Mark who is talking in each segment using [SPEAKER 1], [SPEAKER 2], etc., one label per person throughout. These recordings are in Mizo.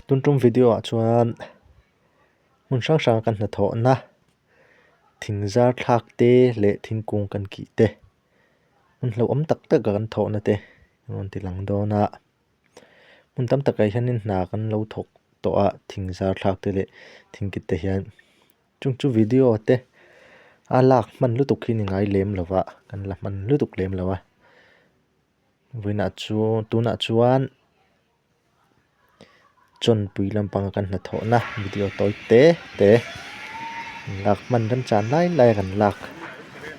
[SPEAKER 1] Tun tum video ah chuan hmun hrang hrang a kan hnathawhna thing zar thlak te leh thingkung kan kih te hmun hlauhawm tak tak a kan thawhna te a rawn ti lang dawn a. Hmun tam takah hianin hna kan lo thawk tawh a thing zar thlak te leh thing kit te hian chung chu video te a lak hman lutuk hi ni ngai lem lo va kan la hman lutuk lem lo a vawiinah chuan tunah chuan chawnpui lampanga kan hnathawhna video tawi te te lak hman remchan lai lai a kan lak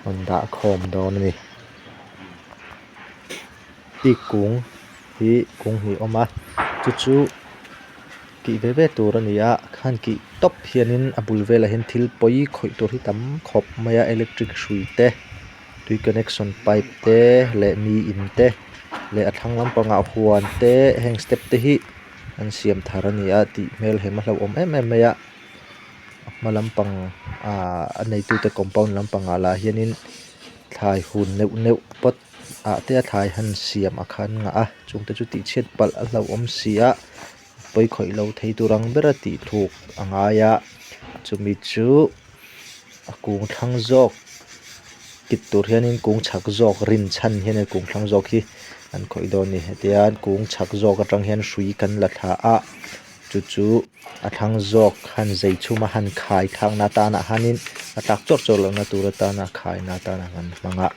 [SPEAKER 1] rawn dah khawm dawn a ni. Teak kung hi kung hnih a awm a chu chu tih ve ve tur a ni a khan kih tawp hianin a bul velah hian thil pawi khawih tur hi tam khawp mai a electric hrui te tui connection pipe te leh mi in te leh a thlang lampangah huan te heng step te hi an siam thar a ni a tih hmel hem a hlauhawm em em mai a a hma lampang ahh a neitute compound lampangah lah hianin thlai hun neuh neuh pawt ah te a thlai han siam a khan ngah a chungte chu tih chhiat palh a hlauhawm si a pawi khawih lo thei tur ang bera tih thuk a ngai a chumi chu a kung thlang zawk kit tur hianin kung chhak zawk rin chhan hian kung thlang zawk hi an khawih dawn a ni hetiang kung chhak zawk atang hian hrui kan la thla a chu chu a thlang zawk han zei chhum a han khai thlakna atana hanin a tlak chawrh chawrh lohna tur atana khaina atana kan hmang a.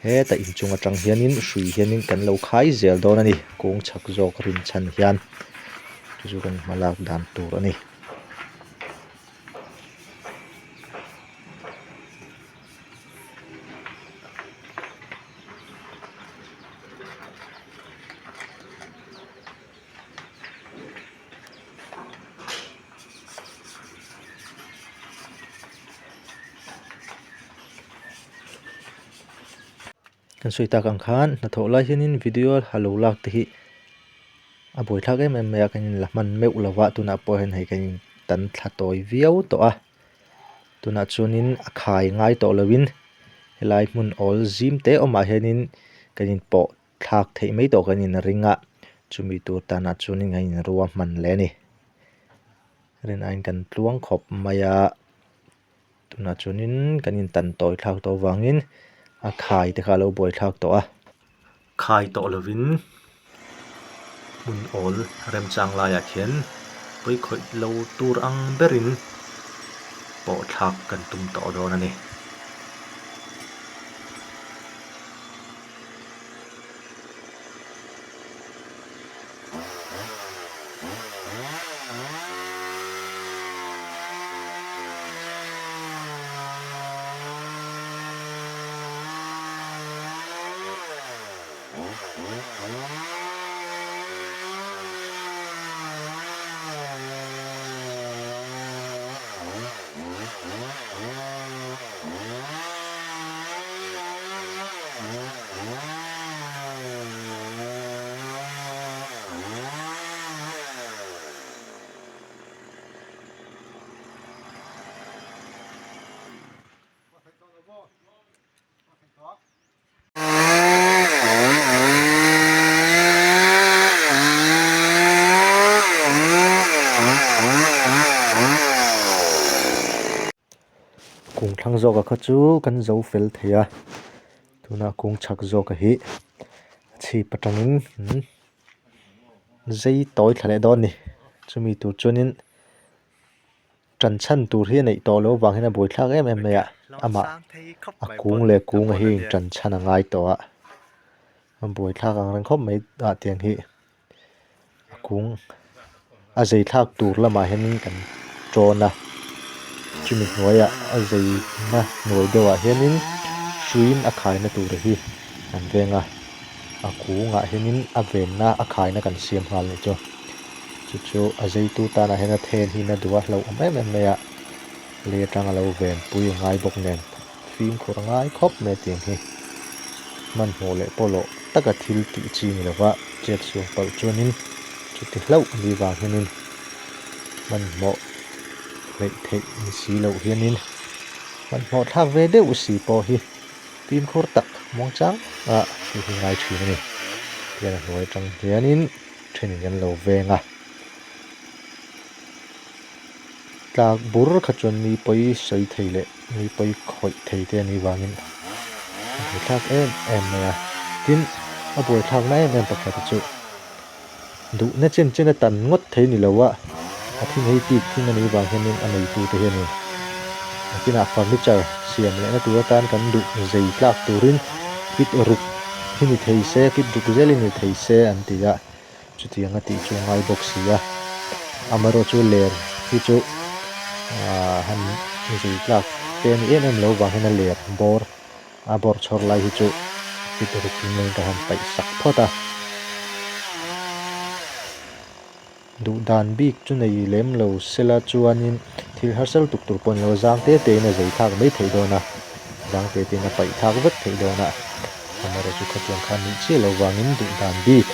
[SPEAKER 1] Heta inchung atang hianin hrui hianin kan lo khai zel dawn a ni kawng chhak zawk rin chhan hian chu chu kan hma lak dan tur a ni. Kan sawi tak ang khan hnathawh lai hianin video a lo lak te hi a buaithlak em em mai a kan inla hman meuh lo va tunah pawh hian hei kan in tan thla tawi viau tawh a tunah chuanin a khai ngai tawh lovin helai hmun awl zim te awmah hianin kan inpawh thlak theih mai tawh kan in ring a chumi tur tanah chuanin kan in ruahman leh a ni rin aiin kan tluang khawp mai a tunah chuanin kan in tan tawi thlak tawh avangin a khai te kha a lo buai thlak tawh a khai tawh lovin hmun awl remchang laiah khian pawi khawih lo tur ang berin pawh thlak kan tum tawh dawn a ni. Kung thlang zawka kha chu kan zo fel thei a tuna kung chhak zawka hi a chhip atangin zei tawi thla leh dawn a ni chumi tur chuanin tan chhan tur hi a neih tawh loh avang hian a buaithlak em em mai a amah a kung leh kung a hi tan chhan a ngai tawh a a buaithlak ang reng khawp mai ah tiang hi. A kung a zei thlak tur lamah hianin kan tawn a chumi hnuaiah a zeina hnuai deuhah hianin hruiin a khaina tur hi an veng a a kungah hianin a venna a khaina kan siam nghal nih chu chu chu a zeitu tanah hian a then hi na duh a hlauhawm em em mai a lei atanga lo venpui a ngai bawk nen. Fimkhur a ngai khawp mai a tiang hi. Hmanhmawh leh pawlawh taka thil tih chi ni lova chet sual palh chuanin chuti hlauh a nih vang hianin hmanhmawh hleih theih ni si loh hianin hmanhmawh thlak ve deuh si pawh hi fimkhur tak muangchang ah tih hi ngai thin a ni. Tihian a hnuai atang hianin thenin kan lo veng a. tlak bur kha chuan mi pawi sawi thei leh mi pawi khawih thei te anih vangin a buaithlak em em mai a. Tin, a buaithlakna em em pakhat hi chu duhna chen chen a tan ngawt thei ni lo a, a thing hei tik thing anih vang hianin a neitute hianin nakinah furniture siam lehna tur atan kan duh zei tlak turin fit ruk hi ni thei se, fit ruk zelin ni thei se an ti a. Chutiang a tih chu a ngai bawk si a, amaherawhchu ler hi chu aah han zei tlak te a ni em em lo vang hian a ler bawr a bawr chhawr lai hi chu fit ruk in ka han paih sak phawt a. Duh dan bik chu nei lem lo sela chuanin thil harsa lutuk tur pawh a ni lo, zang te te in a zei thlak mai theih dawn a, zang te te in a paih thlak vek theih dawn a. Amaherawhchu khatiang khan nih chiah loh vangin duh dan bik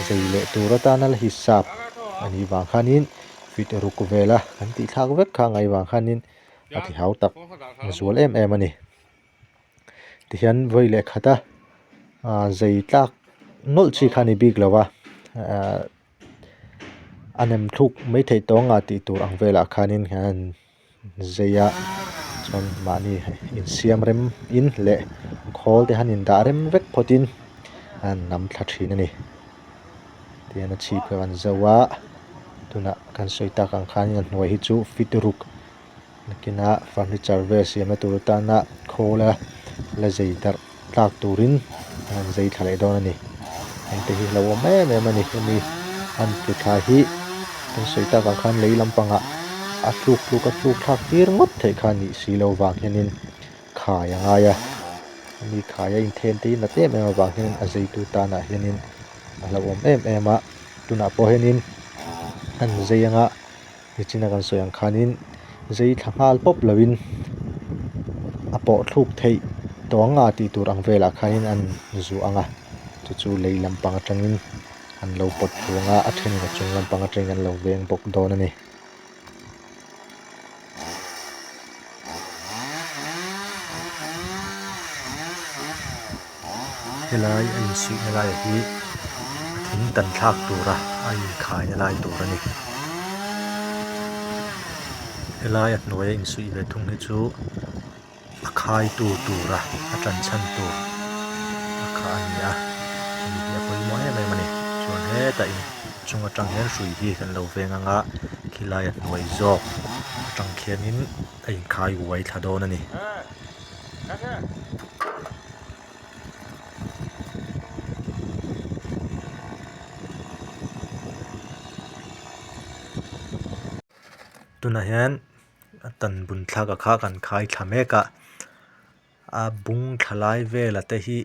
[SPEAKER 1] zei leh tur atana la hisap a nih vang khanin fit ruk vela kan tih thlak vek kha ngaih vang khanin a ti hau tak zual em em a ni. Tihian vawi leh khata ah zei tlak nawlh chi kha a ni bik lo a ah a nem thluk mai theih tawng a tih tur ang velah khanin hian zei a chuan mahni insiam rem in leh khawl te han indah rem vek phawt in an nam thla thin a ni tihian a chhip kha kan zo a tunah kan sawi tak ang khan a hnuai hi chu fit ruk nakinah furniture vel siamna tur atana khawl a la zei darh tlak turin an han zei thla leh dawn a ni heng te hi a lo awm em em a ni hemi an tlu thla hi kan sawi tak ang khan lei lampangah a tluk tluk a tluk thlak tir ngawt theih kha a nih si loh vang hianin khai a ngai a hemi khai a inthen te hi nat em em avang hian a zeitu tanah hianin a hlauhawm em em a tunah pawh hianin an zei anga. Nichina kan sawi ang khanin zei thla nghal pawp loin a pawh thluk theih tawh ang a tih tur ang velah khanin an zuah ang a chu chu lei lampang atangin an lo pawt thlu ang a a thenin a chung lampang atangin an lo veng bawk dawn a ni. Helai a insuihna laiah hi a thing tan thlak tura a inkhaina lai tur a ni. Helai a hnuaia insuih ve thung hi chu a khaitu tura a tan chhan tur a kha a ni a, hemi hi a pawimawh em em a ni. Chuan hetah in chung atang hian hrui hi kan lo veng ang a, khilai a hnuai zawk atang khianin a inkhai uai thla dawn a ni. Tunah hian a tan bun thlak a kha kan khai thla mek a a bung thla lai vela te hi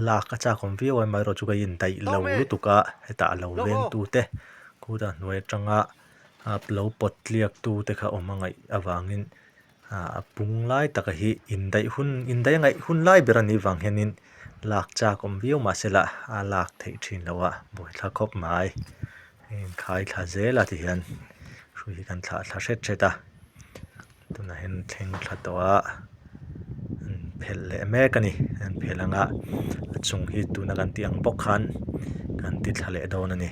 [SPEAKER 1] lak a chak awm viau a amaherawh chu ka indaih lo lutuk a hetah a lo veng tu te khutah hnuai atanga lo pawt tliak tu te kha awm a ngaih avangin. A pung lai taka hi indaih hun indaih a ngaih hun lai ber a nih vang hianin lak chak awm viau mahse lah a lak theih thin loh a buaithla khawp mai heng khai thla zel a tihian hrui hi kan thlah thla hret hret a tunah hian thleng thla tawh a an phelh leh mek a ni an phelh ang a a chung hi tuna kan tih ang bawk khan kan ti thla leh dawn a ni.